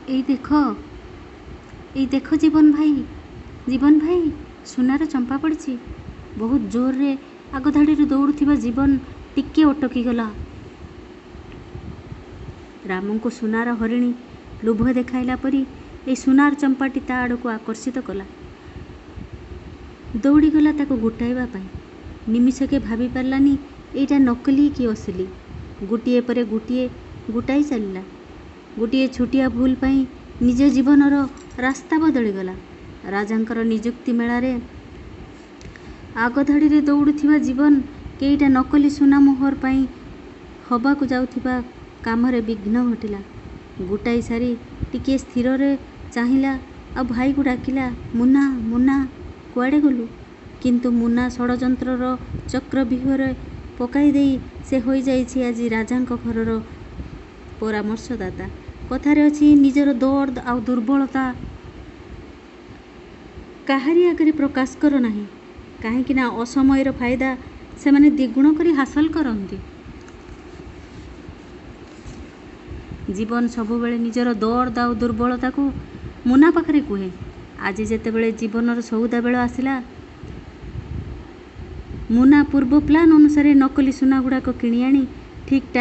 ଏଇ ଦେଖ, ଏଇ ଦେଖ ଜୀବନ ଭାଇ, ଜୀବନ ଭାଇ, ସୁନାର ଚମ୍ପା ପଡ଼ିଛି। ବହୁତ ଜୋରରେ ଆଗ ଧାଡ଼ିରେ ଦୌଡ଼ୁଥିବା ଜୀବନ ଟିକିଏ ଅଟକିଗଲା। ରାମଙ୍କୁ ସୁନାର ହରିଣୀ ଲୋଭ ଦେଖାଇଲା ପରି ଏଇ ସୁନାର ଚମ୍ପାଟି ତା ଆଡ଼କୁ ଆକର୍ଷିତ କଲା। ଦୌଡ଼ିଗଲା ତାକୁ ଗୋଟାଇବା ପାଇଁ। ନିମିଷକେ ଭାବି ପାରିଲାନି ଏଇଟା ନକଲି କି ଅସଲି। ଗୋଟିଏ ପରେ ଗୋଟିଏ ଗୋଟାଇ ଚାଲିଲା। ଗୋଟିଏ ଛୋଟିଆ ଭୁଲ ପାଇଁ ନିଜ ଜୀବନର ରାସ୍ତା ବଦଳିଗଲା। ରାଜାଙ୍କର ନିଯୁକ୍ତି ମେଳାରେ ଆଗଧାଡ଼ିରେ ଦୌଡ଼ୁଥିବା ଜୀବନ କେଇଟା ନକଲି ସୁନା ମୋହର ପାଇଁ ହବାକୁ ଯାଉଥିବା କାମରେ ବିଘ୍ନ ଘଟିଲା। ଗୋଟାଇ ସାରି ଟିକିଏ ସ୍ଥିରରେ ଚାହିଁଲା ଆଉ ଭାଇକୁ ଡାକିଲା, ମୁନା, ମୁନା, କୁଆଡ଼େ ଗଲୁ? କିନ୍ତୁ ମୁନା ଷଡ଼ଯନ୍ତ୍ରର ଚକ୍ରବ୍ୟୂହରେ ପକାଇ ଦେଇ ସେ ହୋଇଯାଇଛି ଆଜି ରାଜାଙ୍କ ଘରର ପରାମର୍ଶଦାତା। କଥାରେ ଅଛି, ନିଜର ଦର୍ଦ ଆଉ ଦୁର୍ବଳତା କାହାରି ଆଗରେ ପ୍ରକାଶ କର ନାହିଁ। କାହିଁକିନା ଅସମୟର ଫାଇଦା ସେମାନେ ଦ୍ୱିଗୁଣ କରି ହାସଲ କରନ୍ତି। ଜୀବନ ସବୁବେଳେ ନିଜର ଦର୍ଦ ଆଉ ଦୁର୍ବଳତାକୁ ମୁନା ପାଖରେ କୁହେ। ଆଜି ଯେତେବେଳେ ଜୀବନର ସଉଦା ବେଳ ଆସିଲା, ମୁନା ପୂର୍ବ ପ୍ଲାନ୍ ଅନୁସାରେ ନକଲି ସୁନାଗୁଡ଼ାକ କିଣିଆଣି ଠିକ୍